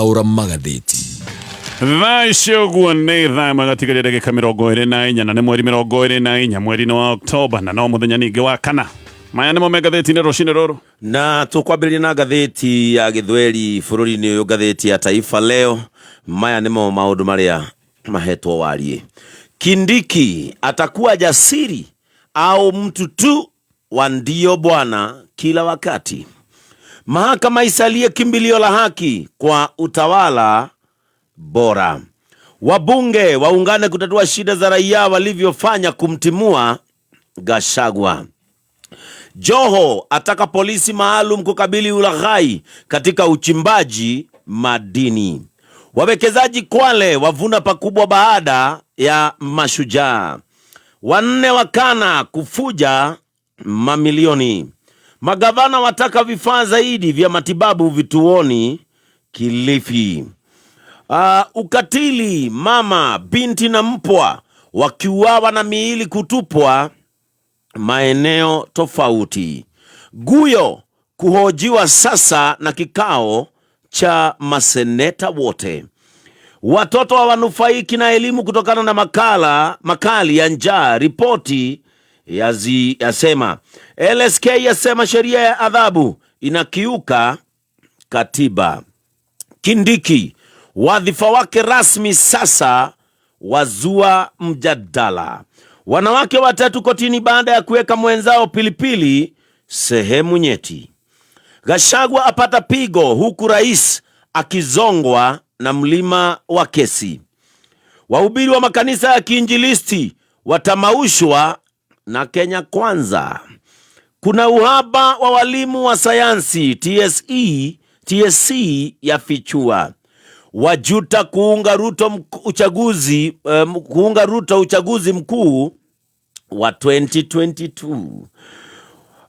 Taũra magathĩti. Thaa ici ũguo nĩ thaa ĩmwe gatigaria ndagĩka 24, na nĩ mweri 24 mweri-inĩ wa Oktoba, na no mũthenya ningĩ wa kana. Maya nĩmo me ngathĩti-inĩ rũcinĩ rũrũ. Na tũkwambĩrĩria na ngathĩti ya gĩthweri bũrũri-inĩ ũyũ, ngathĩti ya Taifa Leo. Maya nĩmo maũndũ marĩa mahetwo wariĩ. Kindiki atakuwa jasiri au mtu tu wa ndio bwana kila wakati. Mahakama isalie kimbilio la haki kwa utawala bora. Wabunge waungane kutatua shida za raia walivyofanya kumtimua Gachagua. Joho ataka polisi maalum kukabili ulaghai katika uchimbaji madini. Wawekezaji Kwale wavuna pakubwa baada ya mashujaa. Wanne wakana kufuja mamilioni. Magavana wataka vifaa zaidi vya matibabu vituoni Kilifi. Ukatili mama, binti na mpwa wakiuawa na miili kutupwa maeneo tofauti. Guyo kuhojiwa sasa na kikao cha maseneta wote. Watoto hawanufaiki na elimu kutokana na makali ya njaa, ripoti yasema. LSK yasema sheria ya adhabu inakiuka katiba. Kindiki wadhifa wake rasmi sasa wazua mjadala. Wanawake watatu kotini baada ya kuweka mwenzao pilipili sehemu nyeti. Gachagua apata pigo huku rais akizongwa na mlima wa kesi. Wahubiri wa makanisa ya kiinjilisti watamaushwa na Kenya Kwanza. Kuna uhaba wa walimu wa sayansi, TSC yafichua. Wajuta kuunga Ruto kuunga Ruto uchaguzi mkuu wa 2022.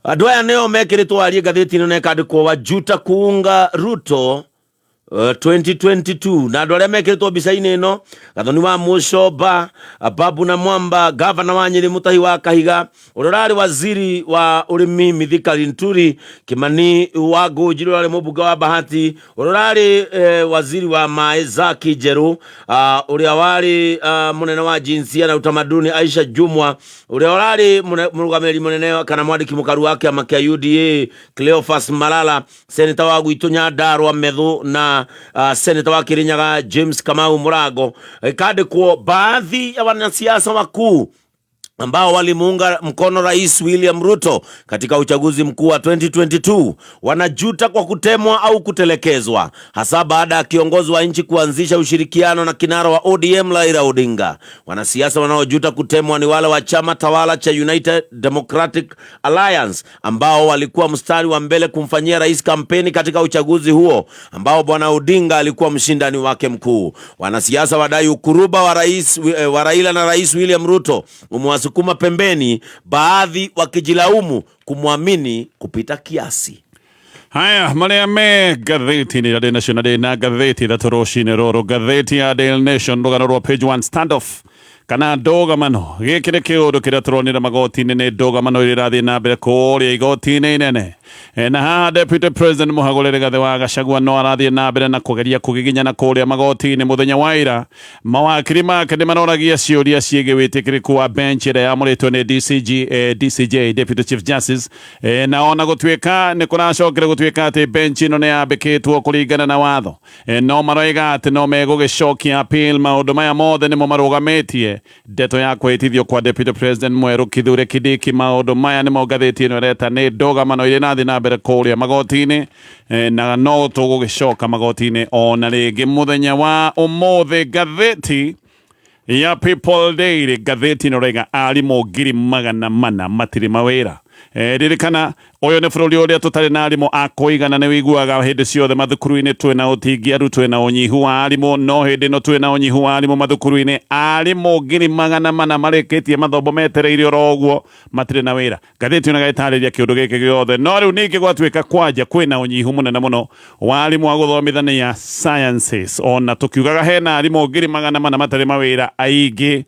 Andũ aya nĩo mekĩrĩtwo warie ngathĩti-inĩ na ĩkandĩkwo wajuta kuunga Ruto 2022, na andũ arĩa mekĩrĩtwo mbica-inĩ ĩno Gathoni wa Mũcomba, Babu na Mwamba, gavana wa Nyĩrĩ Mũtahi wa Kahiga, ũrĩa ũrarĩ waziri wa ũrĩmi Mithika Linturi, Kimani wa Ngũnjiri ũrĩa ũrarĩ mũmbunge wa Bahati, ũrĩa ũrarĩ waziri wa maĩ Zaki Njerũ, ũrĩa warĩ mũnene wa jinsia na utamaduni Aisha Jumwa, ũrĩa ũrarĩ mũrũgamĩrĩri mũnene kana mwandĩki mũkaru wa kĩama kĩa UDA Cleophas Malala, seneta wa gwitũ Nyandarua Methu na seneta wa Kirinyaga James Kamau Murango. Ikandĩkwo baadhi ya wanasiasa wakuu ambao walimuunga mkono Rais William Ruto katika uchaguzi mkuu wa 2022 wanajuta kwa kutemwa au kutelekezwa, hasa baada ya kiongozi wa nchi kuanzisha ushirikiano na kinara wa ODM Raila Odinga. Wanasiasa wanaojuta kutemwa ni wale wa chama tawala cha United Democratic Alliance ambao walikuwa mstari wa mbele kumfanyia rais kampeni katika uchaguzi huo ambao bwana Odinga alikuwa mshindani wake mkuu. Wanasiasa wadai ukuruba wa rais wa Raila na Rais William Ruto umewasukuma pembeni, baadhi wakijilaumu kumwamini kupita kiasi. Haya marĩa me ngathĩti-inĩ ya Daily Nation, na ndĩ na ngathĩti ithatũ rũcinĩ rũrũ. Ngathĩti ya Daily Nation, rũgano rwa page 1, standoff kana ndũgamano. Gĩkĩ nĩ kĩũndũ kĩrĩa tũronire magoti-inĩ, nĩ ndũgamano ĩrĩa ĩrathiĩ na mbere kũrĩa igoti-inĩ inene. Na haha Deputy President Mũhagũre Rigathĩ wa Gachagua no arathiĩ na mbere na kũgeria kũgiginyana kũrĩa magoti-inĩ. Mũthenya wa ira mawakiri make nĩ maroragia ciũria ciĩgiĩ wĩtĩkĩrĩku wa bench ĩrĩa yamũrĩtwo nĩ DCG, DCJ, Deputy Chief Justice. Na ona gũtuĩka nĩ kũracokire gũtuĩka atĩ bench ĩno nĩ yambĩkĩtwo kũringana na watho, no maroiga atĩ no megũgĩcokia appeal. Maũndũ maya mothe nĩmo marũgamĩtie ndeto ya kwĩhĩtithio kwa Deputy President mwerũ Kithure Kindiki. Maũndũ maya nĩmo ngathĩti ĩno ĩreta nĩ ndũgamano irĩ nathiĩ na mbere kũrĩa magoti-inĩ, na no tũgũgĩcoka magoti-inĩ ona rĩngĩ mũthenya wa ũmũthĩ. Ngathĩti ya People Daily, ngathĩti ĩno ĩraiga arimũ 400,000 matirĩ mawĩra. Ririkana ũyũ nĩ bũrũri ũrĩa tũtarĩ na arimũ a kũigana. Nĩ wĩiguaga hĩndĩ ciothe mathukuru-inĩ twĩna ũtingiaru, twĩna ũnyihu wa arimũ, no hĩndĩ ĩno twĩna ũnyihu wa arimũ mathukuru-inĩ. Arimũ 400,000 marĩkĩtie mathomo metereire oro ũguo matirĩ na wĩra. Ngathĩti ĩno ĩgatarĩria kĩũndũ gĩkĩ gĩothe. No rĩu ningĩ gwatuĩka kwanja kwĩna ũnyihu mũnene mũno wa arimũ a gũthomithania sciences. Ona tũkiugaga hena arimũ 400,000 matarĩ mawĩra, aingĩ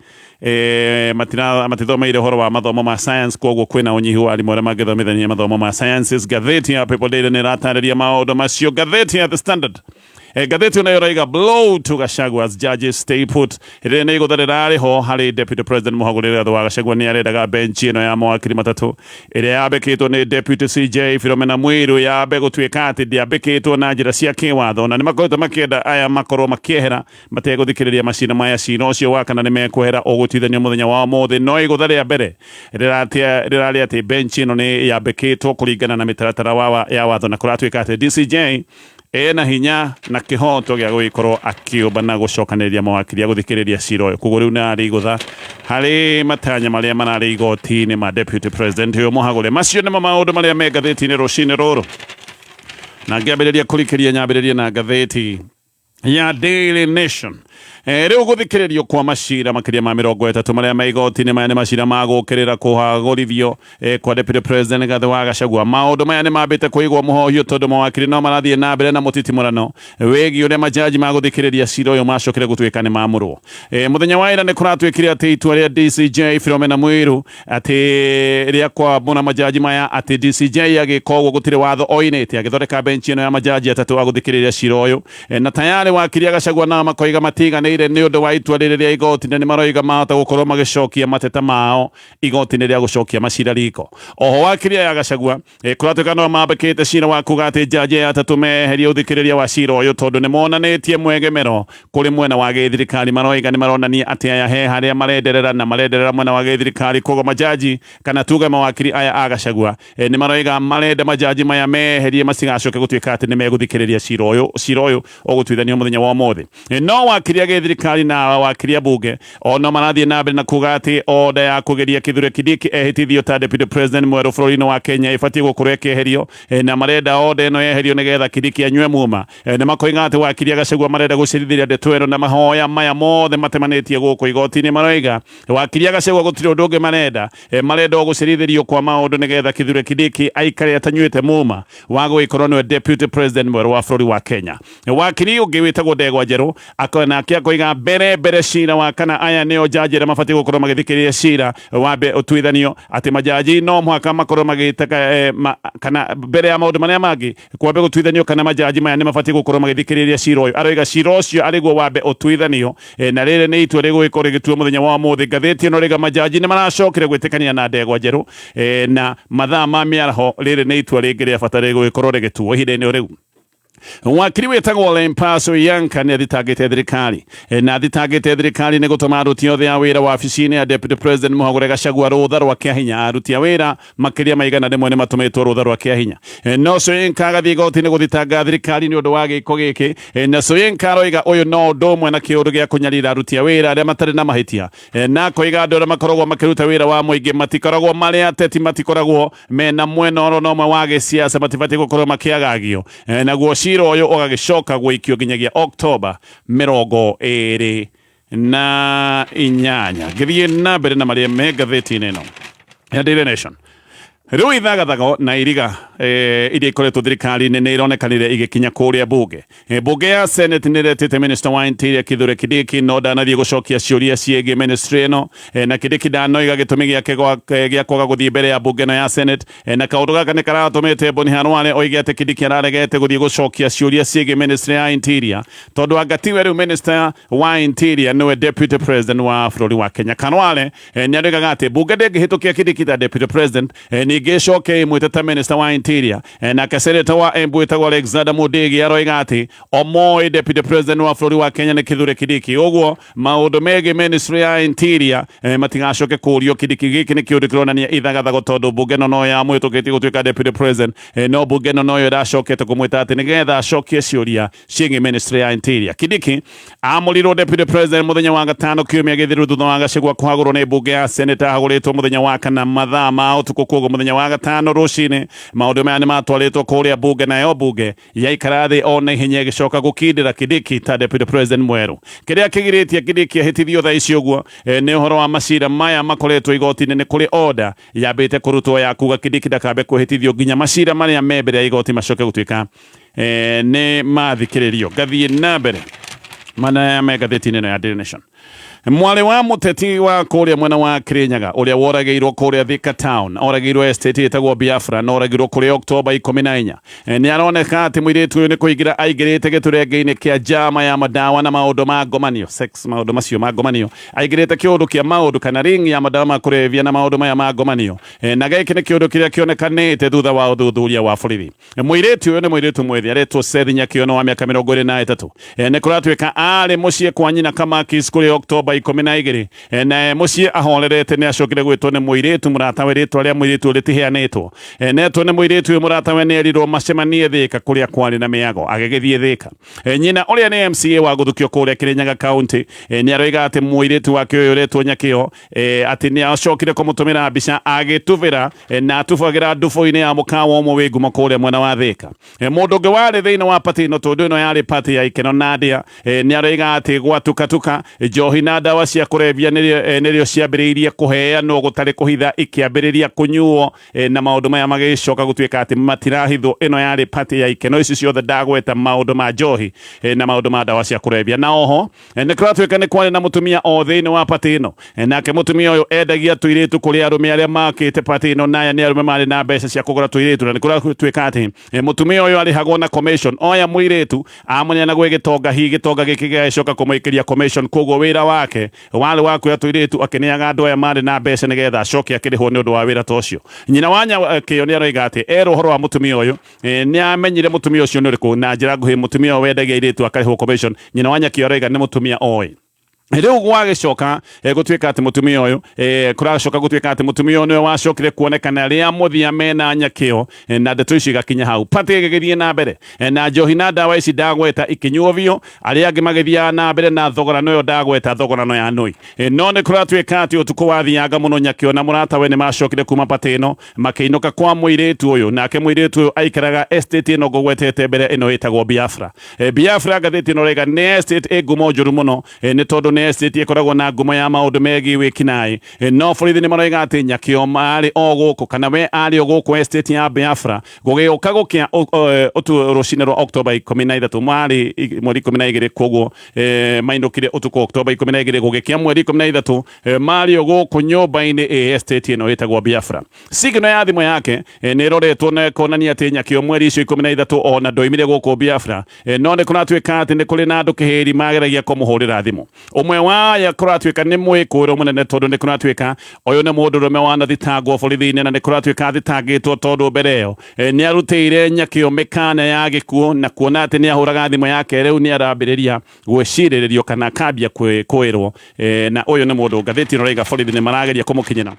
matithomeire ũhoro wa mathomo ma science, koguo kwĩna ũnyihu wa arimũ arĩa mangĩthomithania mathomo ma sciences. Ngathĩti ya People Daily nĩ ĩratarĩria maũndũ macio. Ngathĩti ya The Standard Ngathĩti nayo ĩroiga blow to Gachagua as judges stay put. Rĩrĩ nĩ igũtha rĩrarĩ ho harĩ Deputy President Mũhagũre Rigathĩ wa Gachagua nĩ arendaga benchi ĩno ya mawakiri matatũ ĩrĩa yambĩkĩtwo nĩ Deputy CJ Philomena Mwiru yambe gũtuĩka atĩ ndĩambĩkĩtwo na njĩra cia kĩwatho, na nĩ makoretwo makĩenda aya makorwo makĩehera mategũthikĩrĩria macira maya. Cira ũcio wa kana nĩ mekwehera ũgũtuithanio mũthenya wa ũmũthĩ, no igũtha rĩa mbere rĩrarĩ atĩ benchi ĩno nĩ yambĩkĩtwo kũringana na mĩtaratara ya watho, na kũratuĩka atĩ DCJ ena hinya na kĩhoto gĩa gũgĩkorwo akĩũmba na gũcokanĩrĩria mawakiri a gũthikĩrĩria cira ũyũ. Koguo rĩu nĩ arĩ igũtha harĩ matanya marĩa mararĩ igoti-inĩ ma Deputy President ũyũ mũhagũre. Macio nĩmo maũndũ marĩa me ngathĩti-inĩ rũcinĩ rũrũ, na ngĩambĩrĩria kũrikĩria nyambĩrĩrie na ngathĩti ya Daily Nation. Rĩu gũthikĩrĩrio kwa macira makĩria ma 30 marĩa me igoti-inĩ, maya nĩ macira ma gũkĩrĩra kũhagũrithio kwa Deputy President Rigathĩ wa Gachagua. Maũndũ maya nĩ mambĩte kũigwo mũhohio tondũ mawakiri no marathiĩ na mbere na mũtitimũrano wĩgiĩ ũrĩa majaji magũthikĩrĩria cira ũyũ macokire gũtuĩka nĩ mamũrwo. Mũthenya wa ira nĩ kũratuĩkire atĩ itua rĩa DCJ Philomena Mwiru atĩ rĩa kwamũra majaji maya, atĩ DCJ agĩka ũguo gũtirĩ watho oinĩte agĩthondeka benchi ĩno ya majaji atatũ agũthikĩrĩria cira ũyũ. Na tayarĩ wakiri Gachagua nao makoiga matiganĩire nĩ ũndũ wa itua rĩrĩ rĩa igoti, na nĩ maroiga mahota gũkorwo magĩcokia mateta mao igoti-inĩ rĩa gũcokia macira riko. Oho wakiri aya Gachagua kũratuĩka no mambĩkĩte cira wa kuga atĩ jaji aya atatũ meherie ũthikĩrĩria wa cira ũyũ tondũ nĩ monanĩtie mwegemero kũrĩ mwena wa gĩthirikari. Maroiga nĩ maronania atĩ aya he harĩa marenderera na marenderera mwena wa gĩthirikari, koguo majaji kana tuge mawakiri aya a Gachagua nĩ maroiga marenda majaji maya meherie matigacoke gũtuĩka atĩ nĩ megũthikĩrĩria cira ũyũ. Cira ũyũ ũgũtuithanio mũthenya wa ũmũthĩ. No wakiri a gĩthirikari na wakiri a bunge ono marathiĩ na mbere na kuga atĩ order ya kũgeria Kithure Kindiki ehĩtithio ta Deputy President mwerũ bũrũri-inĩ wa Kenya ĩbatiĩ gũkorwo ĩkĩeherio, na marenda order ĩno yeherio nĩgetha Kindiki anyue muma. Nĩ makoiga atĩ wakiri a Gachagua marenda gũcirithĩria ndeto ĩno na mahoya maya mothe matemanĩtie gũkũ igoti-inĩ. Maroiga wakiri a Gachagua gũtirĩ ũndũ ũngĩ marenda, marenda o gũcirithĩrio kwa maũndũ nĩgetha Kithure Kindiki aikare atanyuĩte muma wa gũgĩkorwo nĩwe Deputy President mwerũ wa bũrũri wa Kenya. Wakiri ũngĩ wĩtagwo Ndegwa Njerũ nake akoiga mbere mbere cira wa kana aya nĩo jaji arĩa mabatiĩ gũkorwo magĩthikĩrĩria cira wambe ũtuithanio, atĩ majaji no mũhaka makorwo magĩtaka kana mbere ya maũndũ marĩa mangĩ kwambe gũtuithanio kana majaji maya nĩ mabatiĩ gũkorwo magĩthikĩrĩria cira ũyũ. Aroiga cira ũcio arĩguo wambe ũtuithanio, na rĩrĩ nĩ itua rĩgũgĩkorwo rĩgĩtuo mũthenya wa ũmũthĩ. Ngathĩti ĩno rĩga majaji nĩ maracokire gwĩtĩkania na Ndegwa Njerũ, na mathaa ma mĩaraho rĩrĩ nĩ itua rĩngĩ rĩa bata rĩgũgĩkorwo rĩgĩtuo ihinda-inĩ rĩu. Wakiri wĩtagwo Lempaso Yanka nĩ athitangĩte thirikari, na athitangĩte thirikari nĩ gũtũma aruti othe a wĩra wabici-inĩ ya Deputy President Mũhagũre Gachagua rũtha rwa kĩahinya. Aruti a wĩra makĩria ma 100 nĩ matũmĩtwo rũtha rwa kĩahinya. No Soyinka agathiĩ igoti-inĩ gũthitanga thirikari nĩ ũndũ wa gĩko gĩkĩ, na Soyinka aroiga ũyũ no ũndũ ũmwe na kĩũndũ gĩa kũnyarira aruti a wĩra arĩa matarĩ na mahĩtia, na akoiga andũ arĩa makoragwo makĩruta wĩra wa mũingĩ matikoragwo marĩ ateti, matikoragwo mena mwena oro na ũmwe wa gĩsiasa, matibatiĩ gũkorwo makĩagagio. Naguo cira ũyũ ũgagĩcoka gũikio nginyagia Oktoba 28. Ngĩthiĩ na mbere na marĩa me ngathĩti-inĩ ĩno ya Daily Nation, rĩu ithagathago na iriga iria ikoretwo thirikari-inĩ nĩ ironekanire igĩkinya kũrĩa bunge. Bunge ya Senate nĩ ĩretĩte Minister wa Interior Kithure Kindiki, no ndanathiĩ gũcokia ciũria ciĩgiĩ ministry ĩno, na Kindiki ndanoiga gĩtũmi gĩake gĩa kwaga gũthiĩ mbere ya bunge ĩno ya Senate, na kaũndũ gaka nĩ karatũmĩte Boni Khalwale oige atĩ Kindiki araregete gũthiĩ gũcokia ciũria ciĩgiĩ ministry ya Interior tondũ anga tiwe rĩu Minister wa Interior, nĩwe Deputy President wa bũrũri wa Kenya. Khalwale nĩ aroigaga atĩ bunge ndĩngĩhĩtũkia Kindiki ta Deputy President, ningĩ ĩcoke ĩmwĩte ta Minister wa Interior. Nake Senator wa Embu wĩtagwo Alexander Mundigi aroiga atĩ omoĩ Deputy President wa bũrũri wa Kenya nĩ Kithure Kindiki, ũguo maũndũ megiĩ ministry ya Interior matigacoke kũrio Kindiki. Gĩkĩ nĩ kĩũndũ kĩronania ithagathago tondũ bunge ĩno no yamwĩtũkĩtie gũtuĩka Deputy President, no bunge ĩno noyo ĩracokete kũmwĩta atĩ nĩgetha acokie ciũria ciĩgiĩ ministry ya Interior. Kindiki amũrirwo Deputy President mũthenya wa gatano kiumia gĩthiru thutha wa Gachagua kũhagũrwo nĩ bunge ya Senate. Ahagũrĩtwo mũthenya wa kana mathaa ma ũtukũ, koguo mũthenya wa gatano rũcinĩ maũndũ maya nĩ matwarĩtwo kũrĩa bunge, nayo bunge yaikara thĩ o na ihenya ĩgĩcoka gũkindĩra Kindiki ta Deputy President mwerũ. Kĩrĩa kĩgirĩtie Kindiki ahĩtithio thaa ici ũguo nĩ ũhoro wa macira maya makoretwo igoti-inĩ. Nĩ kũrĩ order yambĩte kũrutwo ya kuga Kindiki ndakambe kwĩhĩtithio nginya macira marĩa me mbere ya igoti macoke gũtuĩka nĩ mathikĩrĩrio. Ngathiĩ na mbere mana me ngathĩti-inĩ ĩno ya Daily Nation. Mwarĩ wa mũteti wa kũrĩa mwena wa Kirinyaga ũrĩa woragĩirwo kũrĩa Thika Town, oragĩirwo estate ĩtagwo Biafra na oragĩirwo kũrĩa Oktoba 14. Nĩ aroneka atĩ mũirĩtu ũyũ nĩ kũingĩra aingĩrĩte gĩturenge-inĩ kĩa njama ya madawa na maũndũ ma ngomanio, sex, maũndũ macio ma ngomanio. Aingĩrĩte kĩũndũ kĩa maũndũ kana ring ya madawa ma kũrebia na maũndũ maya ma ngomanio. Na gĩkĩ nĩ kĩũndũ kĩrĩa kĩonekanĩte thutha wa ũthuthuria wa borithi. Mũirĩtu ũyũ nĩ mũirĩtu mwĩthĩ aretwo Seth Nyakĩono wa mĩaka 23. Nĩ kũratuĩka arĩ mũciĩ kwa nyina Kamakis kũrĩ Oktoba 12, na e mũciĩ ahorerete nĩ acokire gwĩtwo nĩ mũirĩtu mũratawe, rĩtwa rĩa mũirĩtu ũyũ rĩtiheanĩtwo. Netwo nĩ mũirĩtu ũyũ mũratawe nĩ erirwo macemanie Thĩka kũrĩa kwarĩ na mĩago, agĩgĩthiĩ Thĩka. Nyina ũrĩa nĩ MCA wa gũthukio kũrĩa Kĩrĩnyaga County nĩ aroiga atĩ mũirĩtu wake ũyũ ũretwo Nyakĩo, atĩ nĩ acokire kũmũtũmĩra mbica agĩtubĩra, na atubagĩra ndubũ-inĩ ya mũkawa ũmwe wĩ ngumo kũrĩa mwena wa Thĩka. Mũndũ ũngĩ warĩ thĩinĩ wa pati ĩno, tondũ ĩno yarĩ pati ya ikeno na ndĩa, nĩ aroiga atĩ gwatukatuka njohi na ndawa cia kũrebia nĩrĩo ciambĩrĩirie kũheanwo gũtarĩ kũhitha, ikĩambĩrĩria kũnyuo, na maũndũ maya magĩcoka gũtuĩka atĩ matirahithwo. Ĩno yarĩ pati ya ikeno ici ciothe ndagweta, maũndũ ma njohi na maũndũ ma ndawa cia kũrebia. Na oho nĩ kũratuĩka nĩ kwarĩ na mũtumia o thĩinĩ wa pati ĩno, nake mũtumia ũyũ endagia tũirĩtu kũrĩ arũme arĩa makĩte pati ĩno, na aya nĩ arũme marĩ na mbeca cia kũgũra tũirĩtu, na nĩ kũratuĩka atĩ mũtumia ũyũ arĩhagwo na commission. Oya mũirĩtu amũneana gwĩ gĩtonga, hihi gĩtonga gĩkĩ gĩgagĩcoka kũmũikĩria commission. Koguo wĩra wake warĩ wa kuoya tũirĩtu akĩneaga andũ aya marĩ na mbeca nĩgetha acoke akĩrĩhwo nĩ ũndũ wa wĩra ta ũcio. Nyina wa Nyakĩo nĩ aroiga atĩ erwo ũhoro wa mũtumia ũyũ, nĩ amenyire mũtumia ũcio nĩ ũrĩkũ. Na njĩra nguhĩ, mũtumia ũyũ wendagia airĩtu akarĩhwo commission, nyina wa Nyakĩo aroiga nĩ mũtumia oĩ. Rĩu gwagĩcoka gũtuĩka atĩ mũtumia ũyũ, kũracoka gũtuĩka atĩ mũtumia ũyũ nĩwe wacokire kuonekana rĩa mũthia mena Nyakĩo, na ndeto icio igakinya hau. Pati ĩgĩgĩthiĩ na mbere, na njohi na ndawa ici ndagweta ikĩnyuo biũ, arĩa angĩ magĩthiaga na mbere na thogorano ĩyo ndagweta, thogorano ya nũi. No nĩ kũratuĩka atĩ ũtukũ wathianga mũno, Nyakĩo na mũratawe nĩ macokire kuma pati ĩno makĩinũka kwa mũirĩtu ũyũ. Nake mũirĩtu ũyũ aikaraga estate ĩno ngũgwetete mbere ĩno ĩtagwo Biafra. Biafra, ngathĩti ĩno ĩraiga nĩ estate ĩ ngumo njũru mũno, nĩ tondũ nĩ estate ĩkoragwo na ngumo ya maũndũ megiĩ wĩkinaĩ. No borithi nĩ maroiga atĩ Nyakĩo marĩ o gũkũ, kana we arĩ o gũkũ estate ya Biafra gũgĩũka gũkĩa rũcinĩ rwa Oktoba 13, marĩ mweri 12, koguo mainũkire ũtukũ Oktoba 12, gũgĩkĩa mweri 13 marĩ o gũkũ nyũmba-inĩ ĩ estate ĩno ĩtagwo Biafra. Signal ya thimũ yake nĩ ĩroretwo na ĩkonania atĩ Nyakĩo mweri icio 13 ona ndoimire gũkũ Biafra. No nĩ kũratuĩka atĩ nĩ kũrĩ na andũ kĩhĩri mageragia kũmũhũrĩra thimũ. Ũmwe wa aya kũratuĩka nĩ mwĩkũĩrwo mũnene, tondũ nĩ kũratuĩka ũyũ nĩ mũndũrũme wanathitangwo borithi-inĩ, na nĩ kũratuĩka athitangĩtwo tondũ mbere ĩyo nĩ arutĩire Nyakĩo mĩkana ya gĩkuũ, na kuona atĩ nĩ ahũraga thimũ yake rĩu nĩ arambĩrĩria gwĩcirĩrĩrio kana akambia kwĩrwo. Na ũyũ nĩ mũndũ ngathĩti ĩno ĩraiga borithi nĩ marageria kũmũkinyĩra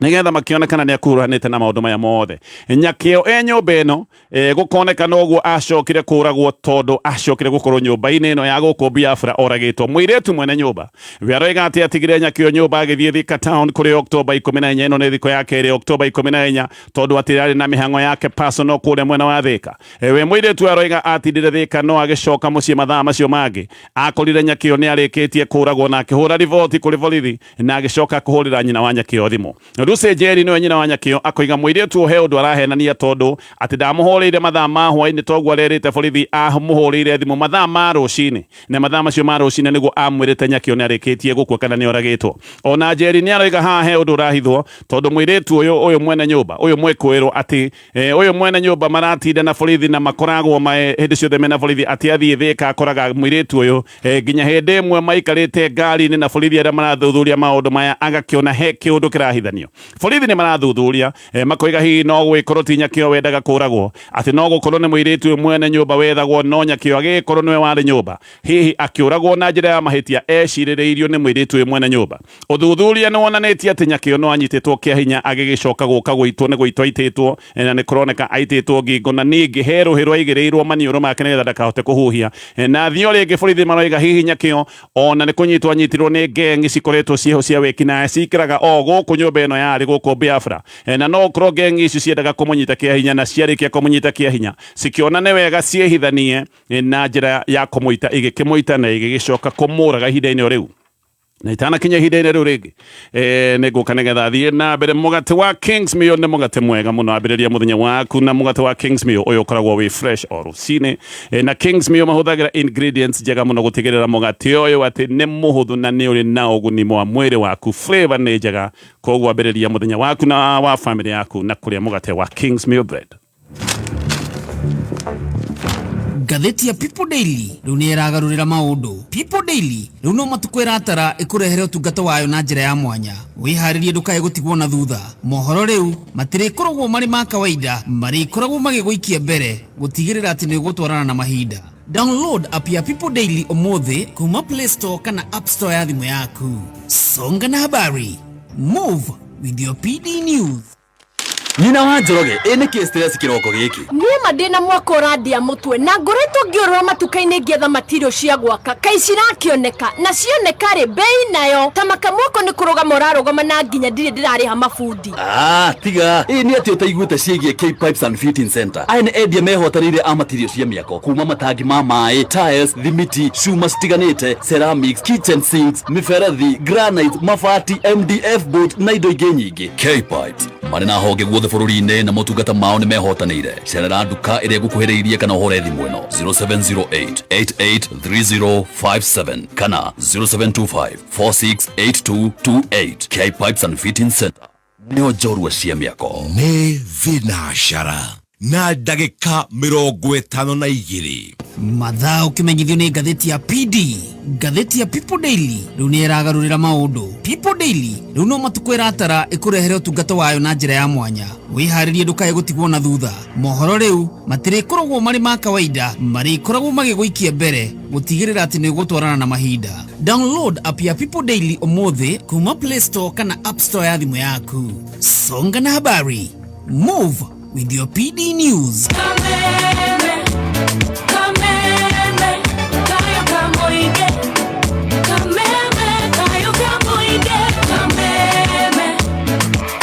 nigetha makĩone kana nĩ akuruhanĩte na maũndũ maya mothe. Nyakĩo e nyũmba ĩno, gũkonekana ũguo acokire kũragwo tondũ acokire gũkorwo nyũmba-inĩ ĩno ya gũkũ Biafra oragĩtwo. Mũirĩtu mwene nyũmba we aroiga atĩ atigire Nyakĩo nyũmba agĩthiĩ Thika Town kũrĩ Oktoba 14. Ĩno nĩ thikũ ya kerĩ, Oktoba 14, tondũ atĩ arĩ na mĩhang'o yake personal kũrĩa mwena wa Thika. We mũirĩtu aroiga atindire Thika no agĩcoka mũciĩ mathaa macio mangĩ akorire Nyakĩo nĩ arĩkĩtie kũragwo, na akĩhũra riboti kũrĩ borithi na agĩcoka kũhũrĩra nyina wa Nyakĩo thimũ. Lucy Njeri nĩwe nyina wa Nyakĩo, akoiga mũirĩtu ũyũ he ũndũ arahenania, tondũ atĩ ndamũhũrĩire mathaa ma hwaĩ-inĩ toguo arerĩte borithi, amũhũrĩire thimũ mathaa ma rũcinĩ, na mathaa macio ma rũcinĩ nĩguo amwĩrĩte Nyakĩo nĩ arĩkĩtie gũkua kana nĩ oragĩtwo. Ona Njeri nĩ aroiga haha he ũndũ ũrahithwo, tondũ mũirĩtu ũyũ ũyũ mwene nyũmba ũyũ mwĩkũĩrwo atĩ ũyũ mwene nyũmba maratinda na borithi na makoragwo hĩndĩ ciothe mena borithi, atĩ athiĩ Thĩka akoraga mũirĩtu ũyũ, nginya hĩndĩ ĩmwe maikarĩte ngari-inĩ na borithi arĩa marathuthuria maũndũ maya, agakĩona he kĩũndũ kĩrahithanio. Borithi nĩ marathuthuria, makoiga hihi no gwĩkorwo ti Nyakĩo wendaga kũragwo, atĩ no gũkorwo nĩ mũirĩtu ũyũ mwene nyũmba wethagwo, no Nyakĩo agĩkorwo nĩwe warĩ nyũmba, hihi akĩũragwo na njĩra ya mahĩtia ecirĩrĩirio nĩ mũirĩtu ũyũ mwene nyũmba. Ũthuthuria nĩ wonanĩtie atĩ Nyakĩo no anyitĩtwo kĩa hinya agĩgĩcoka gũka gũitwo nĩ gũitwo aitĩtwo, na nĩ kũroneka aitĩtwo ngingo, na ningĩ he rũhĩ rwaigĩrĩirwo maniũrũ make nĩgetha ndakahote kũhuhia. Na thio rĩngĩ borithi maroiga hihi Nyakĩo ona nĩ kũnyitwo anyitirwo nĩ ngengi cikoretwo ciĩho cia wĩkinaĩ cikaraga o gũkũ nyũmba ĩno yarĩ gũkũ Biafra, na no gũkorwo ngengi ici ciendaga kũmũnyita kĩa hinya, na ciarĩkia kũmũnyita kĩa hinya cikĩona nĩ wega ciĩhithanie na njĩra ya kũmũita, igĩkĩmũita na igĩgĩcoka kũmũraga ihinda-inĩ o rĩu. Na itanakinya ihinda-inĩ rĩu rĩngĩ nĩ ngũka nĩgetha thiĩ na mbere. Mũgate wa Kingsmill nĩ mũgate mwega mũno. Ambĩrĩria mũthenya waku na mũgate wa Kingsmill ũyũ ũkoragwo wĩ fresh o rũcinĩ. Na Kingsmill mahũthagĩra ingredients njega mũno gũtigĩrĩra mũgate ũyũ atĩ nĩ mũhũthũ na nĩ ũrĩ na ũguni wa mwĩrĩ waku. Flavor nĩ njega, koguo ambĩrĩria mũthenya waku na wa family yaku na kũrĩa mũgate wa Kingsmill bread. Ngathĩti ya People Daily rĩu nĩ ĩragarũrĩra maũndũ. People Daily rĩu no matukũ ĩratara ĩkũrehere ũtungata wayo na njĩra ya mwanya. Wĩharĩrie ndũkae gũtigwo na thutha. Mohoro rĩu matirĩkoragwo marĩ ma kawaida, marĩkoragwo magĩgũikia mbere gũtigĩrĩra atĩ nĩ ũgũtwarana na mahinda. Download app ya People Daily ũmũthĩ kuma Play Store kana App Store ya thimũ yaku. Songa na habari. Move with your PD News. Nyina wa Njoroge, ĩ nĩkĩ stress kĩroko gĩkĩ? Niĩ ma ndĩna mwaka ũrandia mũtwe na ngoretwo ngĩũrũra matuka-inĩ ngĩetha matirio cia gwaka, kaĩ cirakĩoneka na cioneka rĩ, bei nayo ta maka mwako nĩ kũrũgama ũrarũgama na nginya ndirĩ ndĩrarĩha mabundi. Ah, tiga ĩ nĩ atĩ ũtaiguĩte ciĩgiĩ K Pipes and Fitting Center. Aya nĩ endia mehotanĩire a matirio cia mĩako, kuma matangi ma maĩ, tiles, thimiti, cuma citiganĩte, ceramics, kitchen sinks, mĩberethi, granite, mabati, MDF board na indo ingĩ nyingĩ. K Pipes marĩ na honge guothe bũrũri-inĩ na motungata mao nĩ mehotanĩire. Cerera nduka ĩrĩa ĩgũkuhĩrĩirie kana ũhũre thimũ ĩno 0708 883057 kana 0725 468228. K Pipes and Fitting Center nĩo njorua cia mĩako. Nĩ thinacara na ndagĩka 52. Mathaa ũkĩmenyithio nĩ ngathĩti ya PD. Ngathĩti ya People Daily rĩu nĩ ĩragarũrĩra maũndũ. People Daily rĩu no matukũ ĩratara ĩkũrehere ũtungata wayo na njĩra ya mwanya. Wĩharĩrie ndũkae gũtigwo na thutha. Mohoro rĩu matirĩkoragwo marĩ ma kawaida, marĩkoragwo magĩgũikia mbere gũtigĩrĩra atĩ nĩ ũgũtwarana na mahinda. Download app ya People Daily ũmũthĩ kuma Play Store kana App Store ya thimũ yaku. Songa na habari. Move with your PD News. Kameme, kameme, kayo kamoige. Kameme, kayo kamoige. Kameme,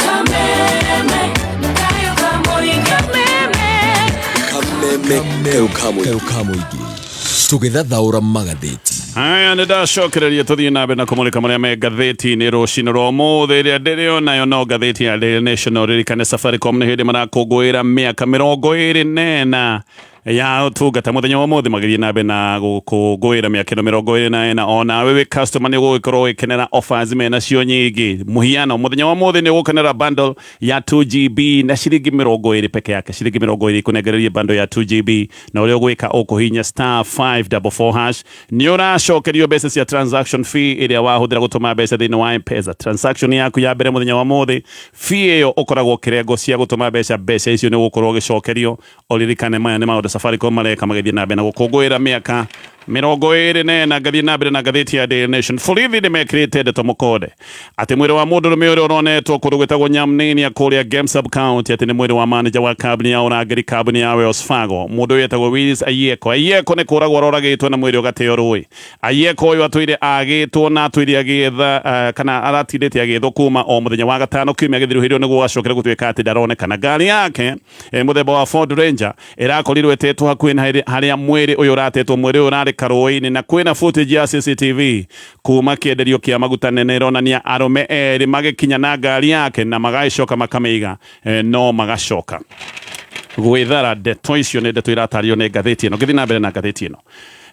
kameme, kayo kamoige. Kameme. Kameme kayo kamoigi tũgĩthathaũra magathĩti. Haya, nĩ ndacokereria tũthiĩ na mbere na kũmũrĩka marĩa me ngathĩti-inĩ rũcinĩ rwa ũmũthĩ. Ĩrĩa ndĩrĩonayo no ngathĩti ya Daily Nation. Ririkane Safaricom nĩ hĩndĩ marakũngũĩra mĩaka 24 ya ũtungata. Mũthenya wa ũmũthĩ magĩthiĩ na mbere na gũkũngũĩra mĩaka ĩno 24. Onawe wĩ customer nĩ ũgũgĩkorwo ũgĩkenera offers menacio nyingĩ. Mũhiano, mũthenya wa ũmũthĩ nĩ ũgũkenera bundle ya 2 GB na ciringi 20 peke yake. Ciringi 20 ikũnengererie bundle ya 2 GB, na ũrĩa ũgwĩka, ũkũhihinya *544# nĩ ũracokerio mbeca cia transaction fee ĩrĩa wahũthĩra gũtũma mbeca thĩinĩ wa M-Pesa. Transaction yaku ya mbere mũthenya wa ũmũthĩ, fee ĩyo ũkoragwo ũkĩrengwo cia gũtũma mbeca, mbeca icio nĩ ũgũkorwo ũgĩcokerio. Ũririkane maya nĩ maũndũ Safaricom mareka magĩthiĩ na mbere na gũkũngũĩra mĩaka 24. Ngathiĩ na mbere na ngathĩti ya Daily Nation. Borithi nĩ mekĩrĩte ndeto mũkonde atĩ mwĩrĩ wa mũndũrũme ũrĩa ũronetwo kũndũ gwĩtagwo Nyamnini kũrĩa Gem sub county atĩ nĩ mwĩrĩ wa manager wa kambuni ya ũrangĩri, kambuni ya Wells Fargo. Mũndũ ũyũ etagwo Willis Ayieko. Ayieko nĩ kũragwo aroragĩtwo na mwĩrĩ ũgateo rũĩ. Ayieko ũyũ atũire agĩtwo na atũire agĩetha kana aratindĩte agĩethwo kuma o mũthenya wa gatano kiumia gĩthiru, hĩndĩ ĩyo nĩguo gacokera gũtuĩka atĩ ndaronekana. Ngari yake mũthemba wa Ford Ranger ĩrakorirwo ĩtetwo hakuhĩ na harĩa mwĩrĩ ũyũ ũratetwo. Mwĩrĩ ũyũ ũrarĩ karũĩ-inĩ, na kwĩna footage ya CCTV kuma kĩenderio kĩa maguta nene ĩronania arũme erĩ magĩkinya na ngari yake na magagĩcoka makamĩiga, no magacoka gwĩthara. Ndeto icio nĩ ndeto iratario nĩ ngathĩti ĩno. Ngĩthiĩ na mbere na ngathĩti ĩno,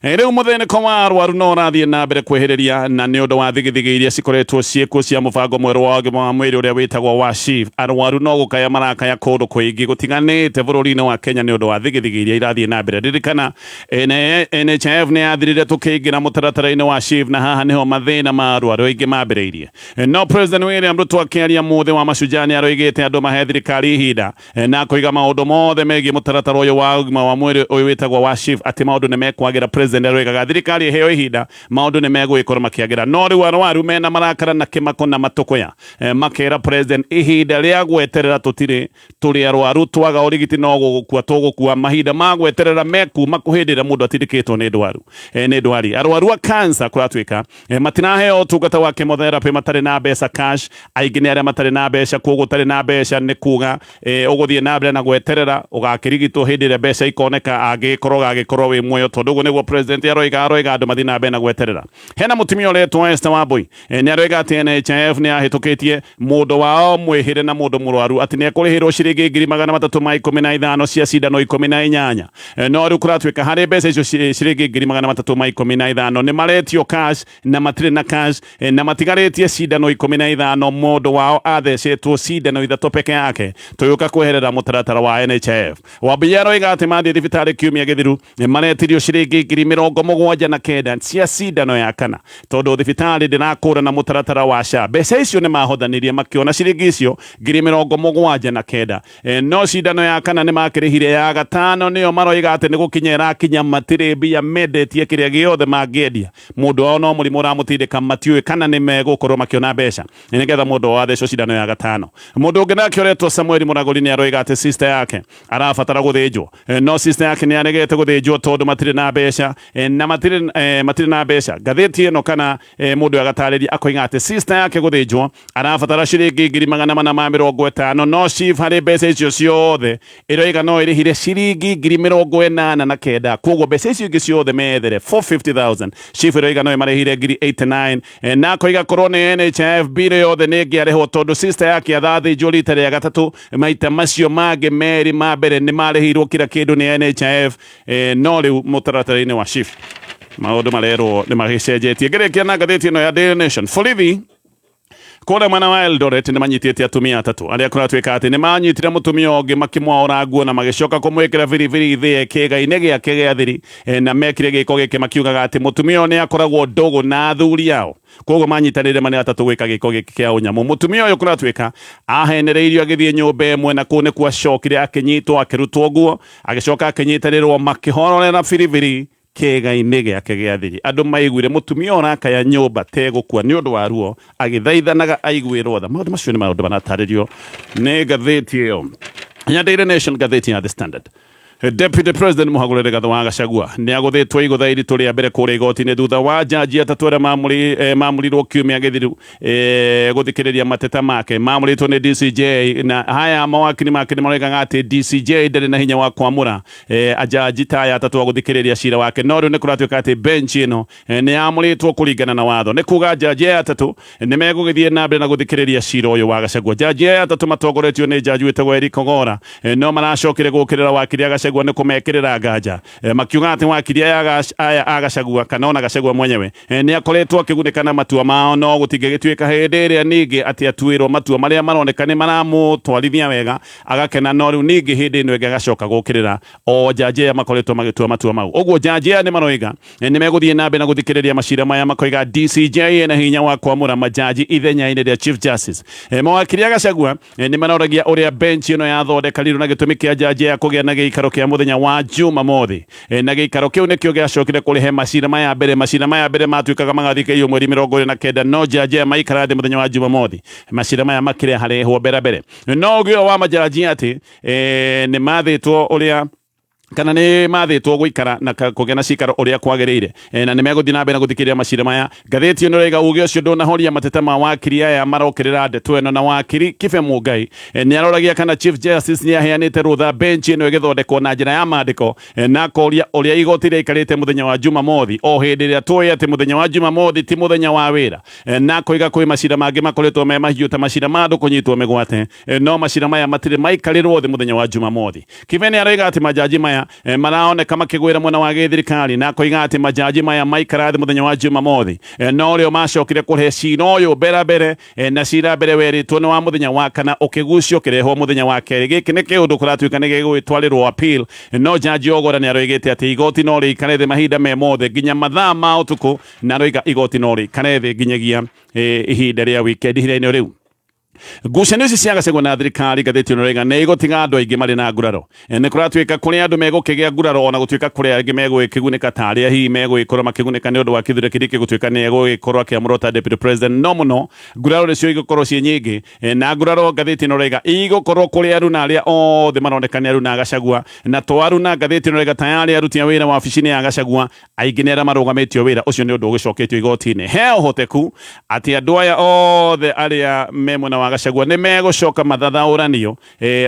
rĩu mũthĩnĩko wa arwaru no ũrathiĩ na mbere kwĩhĩrĩria na nĩ ũndũ wa thigithigi iria cikoretwo ciĩkuo cia mũbango mwerũ wa ũgima wa mwĩrĩ ũrĩa wĩtagwo wa SHIF. Arwaru no gũkaya marakaya kũndũ kũingĩ gũtiganĩte bũrũri-inĩ wa Kenya nĩ ũndũ wa thigithigi iria irathiĩ na mbere. Ririkana NHIF nĩ yathirire tũkĩingĩra mũtaratara-inĩ wa SHIF, na haha nĩho mathĩna ma arwaru aingĩ mambĩrĩirie. No President William Ruto akĩaria mũthĩ wa mashujaa nĩ aroigĩte andũ mahe thirikari ihinda, na kũiga maũndũ mothe megiĩ mũtaratara ũyũ wa ũgima wa mwĩrĩ ũyũ wĩtagwo wa SHIF atĩ maũndũ nĩ mekwagĩra. President aroigaga thirikari ĩheo ihinda, maũndũ nĩ megũgĩkorwo makĩagĩra. No rĩu arwaru mena marakara na kĩmako na matũkũya, makera president ihinda rĩa gweterera tũtirĩ, tũrĩ arwaru, twaga ũrigiti no gũgũkua tũgũkua. Mahinda ma gweterera mekuma kũhĩndĩ ĩrĩa mũndũ atindĩkĩtwo nĩ ndwaru, nĩ ndwari. Arwaru a cancer kũratuĩka matiraheo ũtungata wa chemotherapy matarĩ na mbeca cash. Aingĩ nĩ arĩa matarĩ na mbeca, koguo ũtarĩ na mbeca nĩ kuga ũgũthiĩ na mbere na gweterera ũgakĩrigitwo hĩndĩ ĩrĩa mbeca ikoneka, angĩkorwo ũgagĩkorwo wĩ muoyo, tondũ ũguo nĩguo president. President aroiga aroiga andũ mathiĩ na mbere na gweterera. Hena mũtumia ũretwo Esther Wambui, nĩ aroiga atĩ NHIF nĩ yahĩtũkĩtie mũndũ wao mwĩhĩre na mũndũ mũrwaru atĩ nĩ ekũrĩhĩrwo ciringi 315,000 cia cindano 18. No rĩu kũratuĩka harĩ mbeca icio ciringi 315,000 nĩ maretio cash na matirĩ na cash, na matigarĩtie cindano 15, mũndũ wao athecetwo cindano 3 peke yake tũgĩũka kweherera mũtaratara wa NHIF. Wambui aroiga atĩ mathiĩ thibitarĩ kiumia gĩthiru nĩ maretirio ciringi 79,000 cia cindano ya kana tondũ thibitarĩ ndĩrakũra na mũtaratara wa SHA. Mbeca icio nĩ mahothanirie makĩona ciringi icio 79,000, no cindano ya kana nĩ makĩrĩhire, ya gatano nĩyo maroiga atĩ nĩ gũkinya ĩrakinya, matirĩ mbia, mendetie kĩrĩa gĩothe mangĩendia. Mũndũ wao no mũrimũ ũramũtindĩka, matiũĩ kana nĩ megũkorwo makĩona mbeca nĩgetha mũndũ wao athecwo cindano ya gatano. Mũndũ ũngĩ nake ũretwo Samuel Mũragũri nĩ aroiga atĩ sister yake arabatara gũthĩnjwo, no sister yake nĩ aregete gũthĩnjwo tondũ matirĩ na mbeca, na matirĩ na mbeca. Ngathĩti ĩno kana mũndũ agatarĩria akoiga atĩ sister yake gũthĩnjwo arabatara ciringi 450,000, no SHIF harĩ mbeca icio ciothe ĩroiga no ĩrĩhire ciringi 89,000, koguo mbeca icio ingĩ ciothe methere 450,000, SHIF ĩroiga no ĩmarĩhire 89,000, na akoiga korwo nĩ NHIF mbirũ yothe nĩ ĩngĩarĩhwo tondũ sister yake athathĩnjwo rita rĩa gatatũ, maita macio mangĩ merĩ ma mbere nĩ marĩhirwo kila kĩndũ nĩ NHIF, no rĩu mũtaratara-inĩ wa SHIF maũndũ marerwo nĩ magĩcenjetie. Ngĩrĩkia na ngathĩti ĩno ya Daily Nation, borithi kũrĩa mwena wa Eldoret nĩ manyitĩte atumia atatũ arĩa kũratuĩka atĩ nĩ manyitire mũtumia ũngĩ makĩmwaũra nguo na magĩcoka kũmwĩkĩra biribiri ithĩe kĩĩga-inĩ gĩake gĩa thiri, na mekire gĩko gĩkĩ makiugaga atĩ mũtumia ũyũ nĩ akoragwo ndũgũ na athuri ao, koguo manyitanĩire marĩ atatũ gwĩka gĩko gĩkĩ kĩa ũnyamũ. Mũtumia ũyũ kũratuĩka ahenereirio agĩthiĩ nyũmba ĩmwe na kũu nĩkuo acokire akĩnyitwo akĩrutwo nguo agĩcoka akĩnyitanĩrwo makĩhororera biribiri kĩĩga-inĩ gĩake gĩa thiri. Andũ maiguire mũtumia ũrakaya nyũmba tegũkua nĩ ũndũ wa ruo agĩthaithanaga aiguĩrwo tha. Maũndũ macio nĩ maũndũ maratarĩrio nĩ ngathĩti ĩyo ya Daily Nation. Ngathĩti ya The Standard, Deputy President Mũhagũre Rigathĩ wa Gachagua nĩ agũthĩtwo igũtha iritũ rĩa mbere kũrĩa igoti-inĩ thutha wa jaji atatũ arĩa mamũrirwo kiumia gĩthiru gũthikĩrĩria mateta make. Mamũrĩtwo nĩ DCJ, na haya mawakiri make nĩ maroigaga atĩ DCJ ndarĩ na hinya wa kwamũra ajaji ta aya atatũ a gũthikĩrĩria cira wake, no rĩu nĩ kũratuĩka atĩ bench ĩno nĩ yamũrĩtwo kũringana na watho, nĩ kuga jaji aya atatũ nĩ megũgĩthiĩ na mbere na gũthikĩrĩria cira ũyũ wa Gachagua. Jaji aya atatũ matongoretio nĩ jaji wĩtagwo Eric Ogora, no maracokire gũkĩrĩra wakiri a Gachagua nĩ kũmekĩrĩra nganja, makiuga atĩ wakiri aya a Gachagua kana ona Gachagua mwenyewe nĩ akoretwo akĩgunĩka na matua mao, no gũtingĩgĩtuĩka hĩndĩ ĩrĩa ningĩ atĩ atuĩrwo matua marĩa maroneka nĩ maramũtwarithia wega agakena, no rĩu ningĩ hĩndĩ ĩno ĩngĩ agacoka gũkĩrĩra o jaji aya makoretwo magĩtua matua mau. Ũguo jaji aya nĩ maroiga nĩ megũthiĩ na mbere na gũthikĩrĩria macira maya, makoiga DCJ ena hinya wa kwamũra majaji ithenya-inĩ rĩa Chief Justice. Mawakiri a Gachagua nĩ maroragia ũrĩa bench ĩno yathondekarirwo na gĩtũmi kĩa jaji aya kũgĩa na gĩikaro kĩa mũthenya wa Jumamothi, na gĩikaro kĩu nĩkĩo gĩacokire kũrehe macira maya mbere. Macira maya mbere matuĩkaga magathikĩrĩrio mweri 29, no jaji aya maikara thĩ mũthenya wa Jumamothi macira maya makĩreharehwo mbere mbere. No ũgĩ ũyũ wa majaji atĩ nĩ mathĩtwo ũrĩa kana nĩ mathĩtwo gũikara na kũgĩa na cikaro ũrĩa kwagĩrĩire, na nĩ megũthiĩ na mbere na gũthikĩrĩria macira maya. Ngathĩti ĩno ĩroiga uge ũcio ndũnahoria mateta ma wakiri aya marokĩrĩra ndeto ĩno, na wakiri Kibe Mũngai nĩ aroragia kana Chief Justice nĩ aheanĩte rũtha bench ĩno ĩgĩthondekwo na njĩra ya maandĩko, na akoria ũrĩa igoti rĩaikarĩte mũthenya wa Jumamothi o hĩndĩ ĩrĩa tũĩ atĩ mũthenya wa Jumamothi ti mũthenya wa wĩra, na akoiga kwĩ macira mangĩ makoretwo me mahiũ ta macira ma andũ kũnyitwo mĩgwate, no macira maya matirĩ maikarĩrwo thĩ mũthenya wa Jumamothi. Kibe nĩ aroiga atĩ majaji maya maraoneka makĩgwĩra mwena wa gĩthirikari, na akoiga atĩ majaji maya maikara thĩ mũthenya wa Jumamothi, no rĩo macokire kũrehe cira ũyũ mbere mbere, na cira mbere werĩtwo nĩ wa mũthenya wa kana ũkĩgucio ũkĩrehwo mũthenya wa kerĩ. Gĩkĩ nĩ kĩũndũ kũratuĩka nĩ gĩgũgĩtwarĩrwo appeal, no jaji Ogora nĩ aroigĩte atĩ igoti no rĩikare thĩ mahinda me mothe nginya mathaa ma ũtukũ, na aroiga igoti no rĩikare thĩ nginyagia ihinda rĩa weekend ihinda-inĩ rĩu. Ngucanio ici cia Gachagua na thirikari, ngathĩti ĩno ĩroiga nĩ igũtiga andũ aingĩ marĩ na nguraro. Nĩ kũratuĩka kũrĩ andũ megũkĩgĩa nguraro, ona gũtuĩka kũrĩ angĩ megũgĩkĩgunĩka ta arĩa hihi megũgĩkorwo makĩgunĩka nĩ ũndũ wa Kithure Kindiki gũtuĩka nĩ egũgĩkorwo akĩamũrwo ta deputy president, no mũno nguraro nĩcio igũkorwo ciĩ nyingĩ, na nguraro ngathĩti ĩno ĩroiga igũkorwo kũrĩ aruna arĩa othe maroneka nĩ aruna a Gachagua, na to aruna, ngathĩti ĩno ĩroiga tayarĩ aruti a wĩra wabici-inĩ ya Gachagua aingĩ nĩ arĩa marũgamĩtio wĩra ũcio nĩ ũndũ ũgĩcoketio igoti-inĩ. He ũhoteku atĩ andũ aya othe arĩa me mwena wa Gachagua nĩ megũcoka mathathaũranio,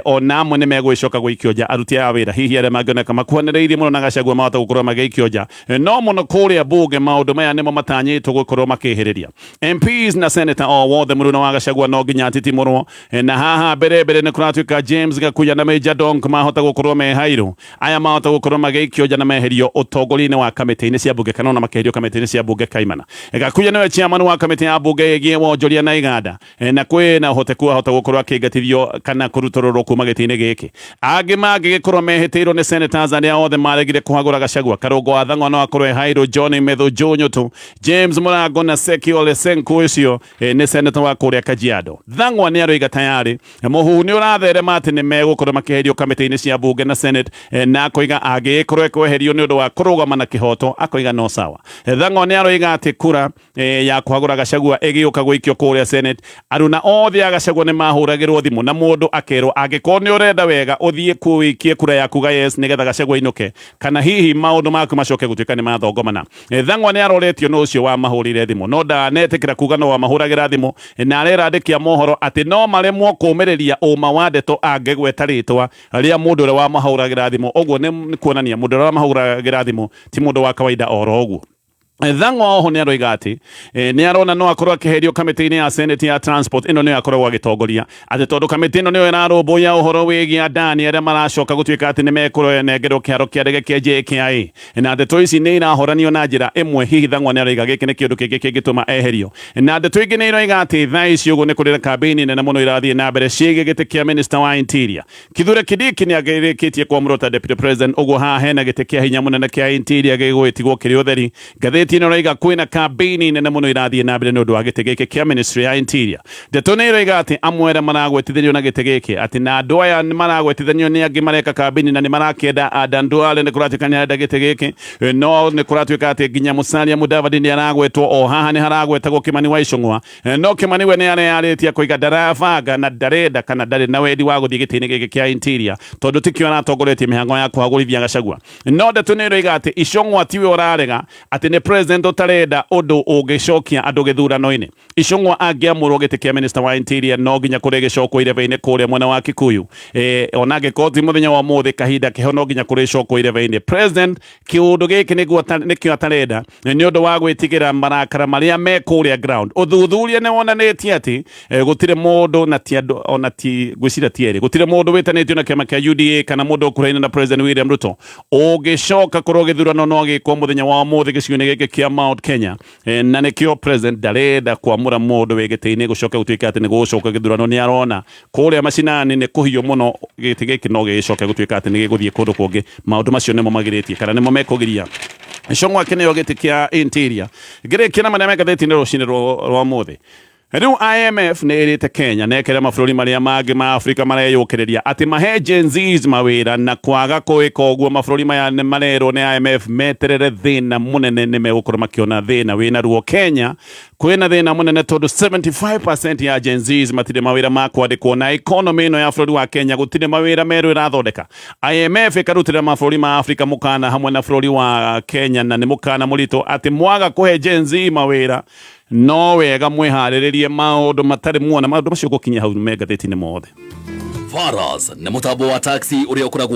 ona amwe nĩ megũgĩcoka gũikio nja. Aruti a wĩra hihi arĩa mangĩoneka makuhanĩrĩirie mũno na Gachagua mahota gũkorwo magĩikio nja, no mũno kũrĩa bunge maũndũ maya nĩmo matanyĩtwo gũkorwo makĩhĩrĩria. MPs na senator o wothe mũruna wa Gachagua no nginya atitimũrwo, na haha mbere mbere nĩ kũratuĩka James Gakuya na Major Donk mahota gũkorwo me hairũ. Aya mahota gũkorwo magĩikio nja na meherio ũtongoria-inĩ wa kamĩtĩ-inĩ cia bunge kana ona makeherio kamĩtĩ-inĩ cia bunge kaimana. Gakuya nĩwe chairman wa kamĩtĩ ya bunge ĩgiĩ wonjoria na iganda, na kwĩna ũhoteku ahota gũkorwo akĩingatithio kana kũrutũrũrwo kuma gĩtĩ-inĩ gĩkĩ. Angĩ mangĩgĩkorwo mehĩtĩirwo nĩ senators arĩa othe maregire kũhagũra Gachagua. Karũngo wa Thang'wa no akorwo e hairũ, John Methu Njũnyũtũ, James Mũrango na Seki Ole Senku ũcio nĩ senator wa kũrĩa Kajiado. Thang'wa nĩ aroiga tayarĩ mũhuhu nĩ ũratherema atĩ nĩ megũkorwo makĩherio kamĩtĩ-inĩ cia bunge na senate, na akoiga angĩgĩkorwo ekweherio nĩ ũndũ wa kũrũgama na kĩhoto akoiga no sawa. Thang'wa nĩ aroiga atĩ kura ya kũhagũra Gachagua ĩgĩũka gũikio kũrĩa senate, aruna othe a Gachagua nĩ mahũragĩrwo thimũ na mũndũ akerwo angĩkorwo nĩ ũrenda wega ũthiĩ kũikie kura yaku ga yes nĩgetha Gachagua ainũke kana hihi maũndũ maku macoke gũtuĩka nĩ mathongomana. Thang'wa nĩ aroretio nĩ ũcio wamahũrĩire thimũ no ndanetĩkĩra kuga no wamahũragĩra thimũ, na arera andĩki a mohoro atĩ no maremwo kũmĩrĩria ũma wa ndeto angĩgweta rĩtwa rĩa mũndũ ũrĩa wamahũragĩra thimũ. Ũguo nĩ kuonania mũndũ ũrĩa wamahũragĩra thimũ ti mũndũ wa kawaida oro ũguo. Thang'wa oho nĩ aroiga atĩ nĩ arona no akorwo akĩherio kamĩtĩ-inĩ ya Senate ya Transport ĩno nĩyo akoragwo agĩtongoria, atĩ tondũ kamĩtĩ ĩno nĩyo ĩrarũmbũiya ũhoro wĩgiĩ andani arĩa maracoka gũtuĩka atĩ nĩ mekũnengerwo kĩharo kĩa ndege kĩa JKIA, na ndeto ici nĩ irahoranio na njĩra ĩmwe. Hihi Thang'wa nĩ aroiga gĩkĩ nĩ kĩũndũ kĩngĩ kĩngĩtũma eherio. Na ndeto ingĩ nĩ iroiga atĩ thaa ici ũguo nĩ kũrĩ na kambĩini nene mũno irathiĩ na mbere ciĩgiĩ gĩtĩ kĩa minister wa Interior. Kithure Kindiki nĩ agĩrĩkĩtie kwamũrwo ta deputy president, ũguo haha hena gĩtĩ kĩa hinya mũnene kĩa Interior gĩgũgĩtigwo kĩrĩ ũtheri. Ngathĩti ĩno ĩroiga kwĩna kambĩini nene mũno irathiĩ na mbere nĩ ũndũ wa gĩtĩ gĩkĩ kĩa ministry ya Interior. Ndeto nĩ ĩroiga atĩ amwe arĩa maragwetithanio na gĩtĩ gĩkĩ, atĩ na andũ aya nĩ maragwetithanio nĩ angĩ mareka kambĩini na nĩ marakĩenda Adan Duale, nĩ kũratuĩka nĩ arenda gĩtĩ gĩkĩ, no nĩ kũratuĩka atĩ nginya Musalia Mudavadi nĩ aragwetwo. O haha nĩ haragwetagwo Kimani wa Ichung'wa, no Kimani we nĩ areyarĩtie akoiga ndarabanga na ndarenda kana ndarĩ na wendi wa gũthiĩ gĩtĩ-inĩ gĩkĩ kĩa Interior tondũ tikĩo aratongoretie mĩhango ya kũhagũrithia Gachagua. No ndeto nĩ ĩroiga atĩ Ichung'wa tiwe ũrarega, atĩ nĩ president ũtarenda ũndũ ũngĩcokia andũ gĩthurano-inĩ. Ichung'wa angĩamũrwo gĩtĩ kĩa minister wa Interior no nginya kũrĩ gĩcokwo irebe-inĩ kũrĩa mwena wa Kikuyu, ona angĩkorwo ti mũthenya wa ũmũthĩ, kahinda keho no nginya kũrĩcokwo irebe-inĩ. President kĩũndũ gĩkĩ nĩguo nĩkĩo atarenda nĩ ũndũ wa gwĩtigĩra marakara marĩa me kũrĩa ground. Ũthuthuria nĩ wonanĩtie atĩ gũtirĩ mũndũ na ti andũ ona ti ngwĩciria ti erĩ, gũtirĩ mũndũ wĩtanĩtio na kĩama kĩa UDA kana mũndũ ũkuhaine na President William Ruto ũngĩcoka korwo gĩthurano no gĩkwo mũthenya wa ũmũthĩ gĩcigo-inĩ gĩkĩ kĩa Mount Kenya, na nĩkĩo president ndarenda kwamũra mũndũ wĩ gĩtĩ-inĩ gũcoke gũtuĩka atĩ nĩ gũgũcoka gĩthurano. Nĩ arona kũrĩa macinani nĩ kũhiũ mũno, gĩtĩ gĩkĩ no gĩgĩcoke gũtuĩka atĩ nĩ gĩgũthiĩ kũndũ kũngĩ. Maũndũ macio nĩmo magirĩtie kana nĩmo mekũgiria Ichung'wa kĩneo gĩtĩ kĩa Interior. Ngĩrĩkia na marĩa me ngathĩti-inĩ rũcinĩ rwa ũmũthĩ. Rĩu IMF nĩ ĩrĩte Kenya na ĩkera mabũrũri marĩa mangĩ ma Afrika mareyũkĩrĩria atĩ mahe Gen Zs mawĩra, na kwaga kwĩka ũguo mabũrũri maya nĩ marerwo nĩ IMF meterere thĩna mũnene, nĩ megũkorwo makĩona thĩna wĩna ruo. Kenya kwĩna thĩna mũnene tondũ 75% ya Gen Zs matirĩ mawĩra ma kwandĩkwo, na economy ĩno ya bũrũri wa Kenya gũtirĩ mawĩra merũ ĩrathondeka. IMF ĩkarutĩra mabũrũri ma Afrika mũkana hamwe na bũrũri wa Kenya, na nĩ mũkana mũritũ atĩ mwaga kũhe Gen Z mawĩra no wega mwĩharĩrĩrie maũndũ matarĩ muona. Maũndũ macio gũkinya hau me ngathĩti-inĩ mothe. Faras nĩ mũtambo wa taxi ũrĩa ũkoragwo